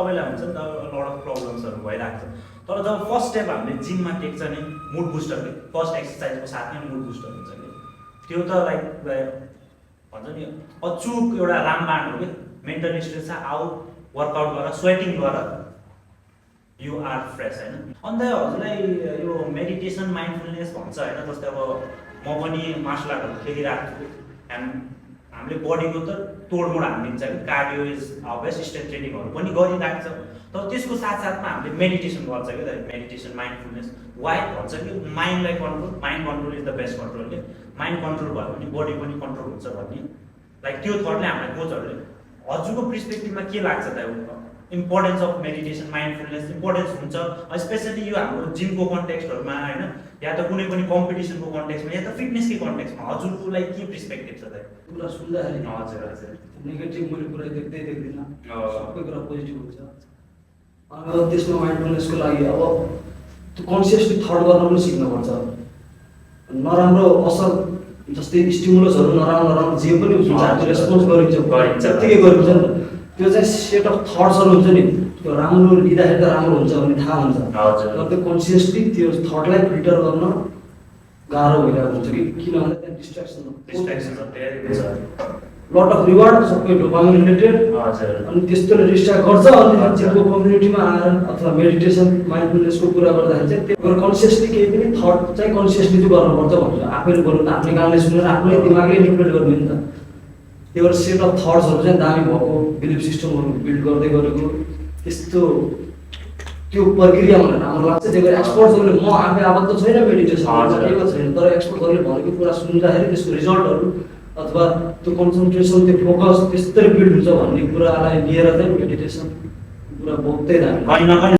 सबैलाई हुन्छ नि त लट अफ प्रब्लम्सहरू भइरहेको छ तर जब फर्स्ट स्टेप हामीले जिममा टेक्छ नि मुड बुस्टरले फर्स्ट एक्सर्साइजको साथमै मुड बुस्टर हुन्छ कि त्यो त लाइक भन्छ नि अचुक एउटा रामबाण हो कि मेन्टली स्ट्रेस आऊ वर्कआउट गर स्वेटिङ गर यु आर फ्रेस होइन अन्त हजुरलाई यो मेडिटेसन माइन्डफुलनेस भन्छ होइन जस्तै अब म पनि मार्सल आर्टहरू खेलिरहेको छु एन्ड हामीले बडीको त तोडमोड हानिदिन्छ कि कार्डियो इज बेस्ट स्ट्रेन्थ ट्रेनिङहरू पनि गरिरहेको छ तर त्यसको साथसाथमा हामीले मेडिटेसन गर्छ कि त मेडिटेसन माइन्डफुलनेस वाइ भन्छ कि माइन्डलाई control mind control is the best control के माइन्ड कन्ट्रोल भयो भने बडी पनि कन्ट्रोल हुन्छ भन्ने लाइक त्यो थटले हामीलाई कोचहरूले हजुरको पर्सपेक्टिभमा के लाग्छ त importance of meditation mindfulness importance हुन्छ स्पेसली यो हाम्रो जिमको कन्टेक्स्टहरूमा होइन या त कुनै पनि कम्पिटिसनको कन्टेक्स्टमा या त फिटनेसकै कन्टेक्स्टमा हजुरको लागि के पर्सपेक्टिभ छ त कुरा सुन्दाखेरि हजुर हजुर नेगेटिभ मैले कुरा देख्दिनँ सबै कुरा पोजिटिभ हुन्छ अब त्यसमा माइन्डफुलनेसको लागि अब त्यो कन्सियसली थट गर्न पनि सिक्नुपर्छ नराम्रो असर जस्तै स्टिमुलसहरू नराम्रो जे पनि हुन्छ रेस्पोन्स गरिन्छ जत्तिकै गरिन्छ नि त त्यो चाहिँ सेट अफ थट्सहरू हुन्छ नि त्यो राम्रो लिँदाखेरि त राम्रो हुन्छ भन्ने थाहा हुन्छ तर त्यो कन्सियसली त्यो थटलाई फिल्टर गर्न गाह्रो भइरहेको हुन्छ कि किनभने त्यहाँ डिस्ट्र्याक्सन लट अफ रिवार्ड सबै डोपामिन रिलेटेड अनि त्यस्तोले डिस्ट्र्याक्ट गर्छ अनि जिमको कम्युनिटीमा आएर अथवा मेडिटेसन माइन्डफुलनेसको कुरा गर्दाखेरि चाहिँ त्यो कन्सियसली केही पनि थट चाहिँ कन्सियसली चाहिँ गर्नुपर्छ भन्छ आफैले गर्नु त आफ्नै कानले सुनेर आफ्नै दिमागले इन्टरप्रेट गर्नु नि त त्यो भएर सेट अफ थट्सहरू चाहिँ दामी भएको बिलिफ सिस्टमहरू बिल्ड गर्दै गरेको त्यस्तो त्यो प्रक्रिया मलाई राम्रो लाग्छ त्यही भएर एक्सपर्ट्सहरूले म आफै आबद्ध छैन मेडिटेसनमा केही छैन तर एक्सपर्टहरूले भनेको कुरा सुन्दाखेरि त्यसको रिजल्टहरू अथवा त्यो कन्सन्ट्रेसन त्यो फोकस त्यस्तै बिल्ड हुन्छ भन्ने कुरालाई लिएर चाहिँ मेडिटेसन कुरा बहुतै दामी